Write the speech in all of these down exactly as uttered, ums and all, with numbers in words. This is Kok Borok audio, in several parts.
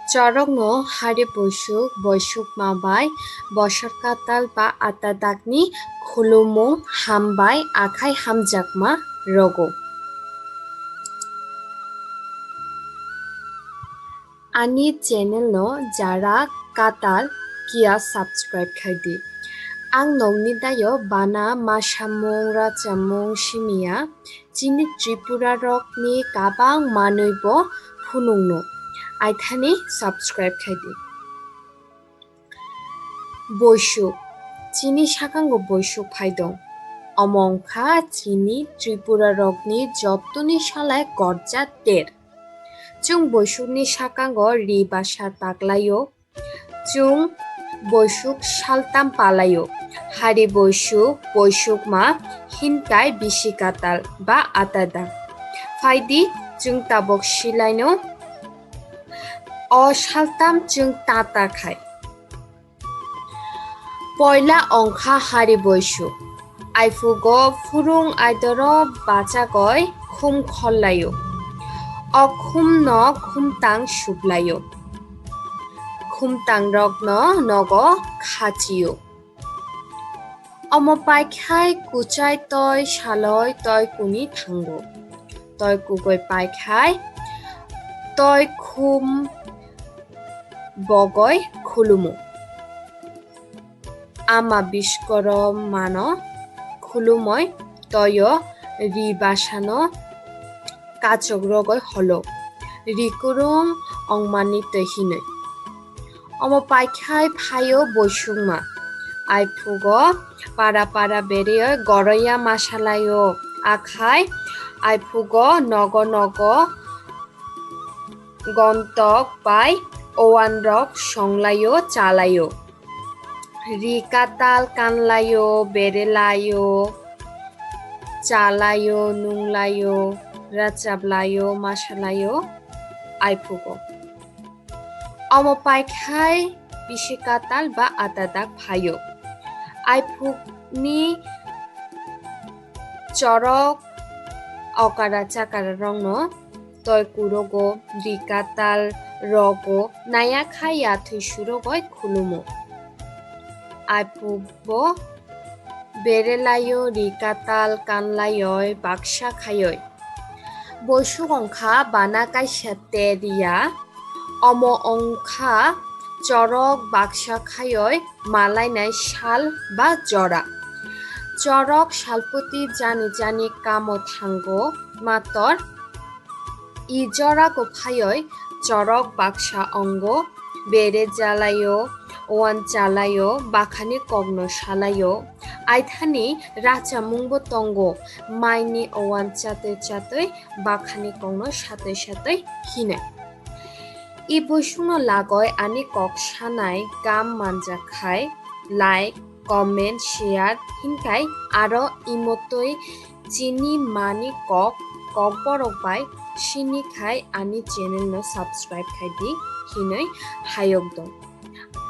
Chorokno hari boisuk, boisukma bai bosor katal ba ata dakni khulumung hambai akhai hamjakma rogo. Ani channel no jara katal kiya subscribe khai di. Ang nokni dayo bana masamung rachamung simiya. Chini Tripura rokni kabang manwi bo phunukno. Aithani subscribe khai di. Boisuk. Chini sakango boisuk phai dong. Omo wngkha chini Tripura rokni jotoni salai gorja ter. Chwng boisukni sakango ri basa taklaio. Chwng boisuk saltam palaio. Hari boisuk, boisukma, hinkai bisi katal ba ata dak. Phaidi chwng tabok silaino. O saltam chwng tata khai. Poila ongkha hari boisuk. Aiphugo phurung aidoro bachagoi khum khollaio. O khumno khumtang suklaio. Khumtangrokno nogo khachio. Omo paikhai kuchai toi saloi toi kuni thango. Toi kugoi paikhai toi khum bogoi khulumu. Ama biskoro mano khulumoi toyo ri basano kachok rogoi holo. Ri kurung ongmani twi hinwi. Omo paikhai phaio boisukma. Aiphugo para para bereyoi goroya masalaio. Akhai aiphugo nogo nogo gontok bai owanrok songlaio, chalaio. Ri katal kanlaio, berelaio, chalaio, nunglaio, rachaphlaio, masalaio, aiphugo. Omo paikhai bisi katal ba ata dak phaio. Aiphukni chorok okara chakara rokno toi kurogo, ri katal rogo, naya kha yathwi surogoi khulumo. Aiphubo berelaio, ri katal kanlaioi baksa khaioi. Boisuk ongkha bana kaisa teriya, omo ongkha chorok baksa khaioi malainai sal ba jora. Chorok salphuti jani jani kamo thango mator. I jora ko phaioi chorok baksa ongo, bere jalaio, owan chalaio, bakhani kokno salaio. Aithani rachamung bo tongo, maini owan chatwi chatwi bakhani kokno satwi satwi hinai. I boisukno lagoi ani kok sanai kam manjak khai, like, comment, share hinkai aro imotoi chini mani kok, kokborok bai sini khai ani channel no subscribe khai di hinoi hayok dong.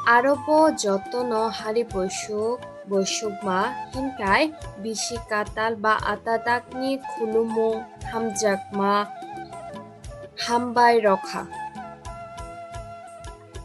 Aro bo jotono hari boisuk, boisukma hinkai bisi katal ba ata dakni khulumung hamjakma hambai rokha.